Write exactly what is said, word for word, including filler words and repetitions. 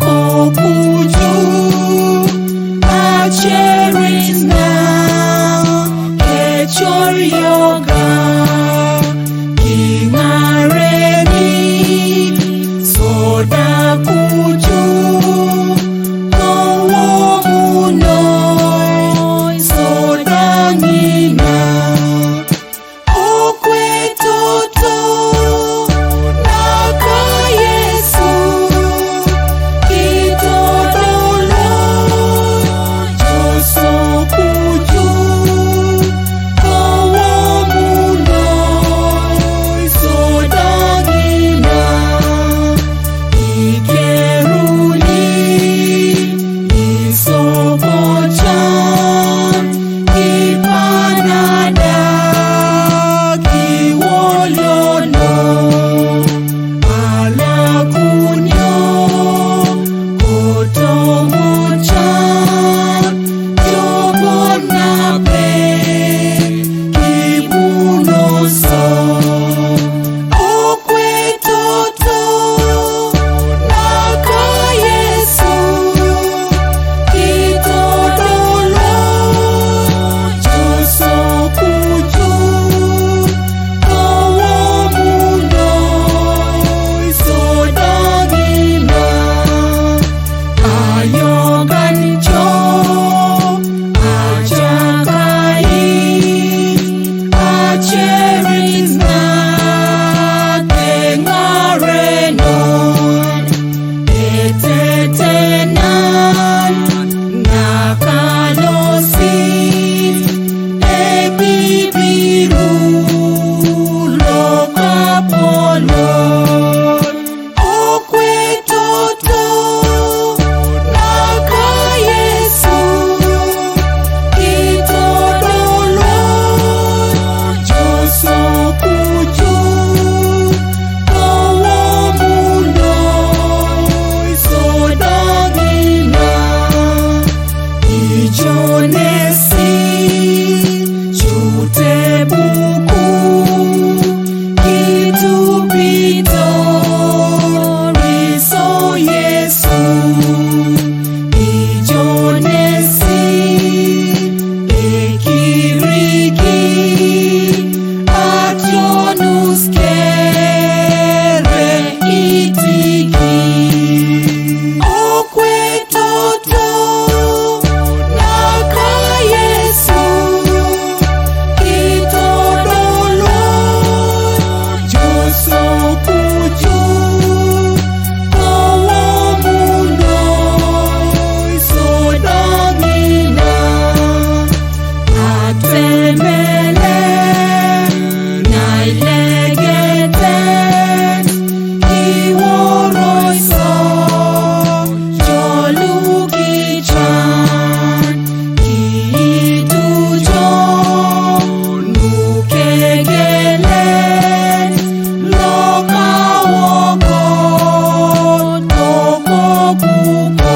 Kokuju, acherit na kechor yoga, kingareni, soda kuju, kowomuno, soda ngina. Okwetoto naka Yesu, kitodolo joso kuju, kowomuno, soda ngina. Ikeruni, isopochan, ipanada, kiwolono, alakunyo, kotomochan, jobonape, kibunoso. Okwetoto naka Yesu, kitodolo joso kuju, kowomuno, soda ngina. Ayogan jo, ajakai, acherit na kengarenon, etetenan na kalosit, ebibiru lokapolon. Okwetoto naka Yesu, kitodolo joso kuju, kowomuno, soda ngina. Ijonesi, chute buku, kitupito, riso Yesu. Ijonesi, ekiriki, ationus kere itiki. Okwetoto naka Yesu, kitodolo joso kuju, kowomuno, soda ngina. Atemele, nailegete, kiworoiso, jolukichan, kiitujo, nukegele, lokawoko, tokokuko.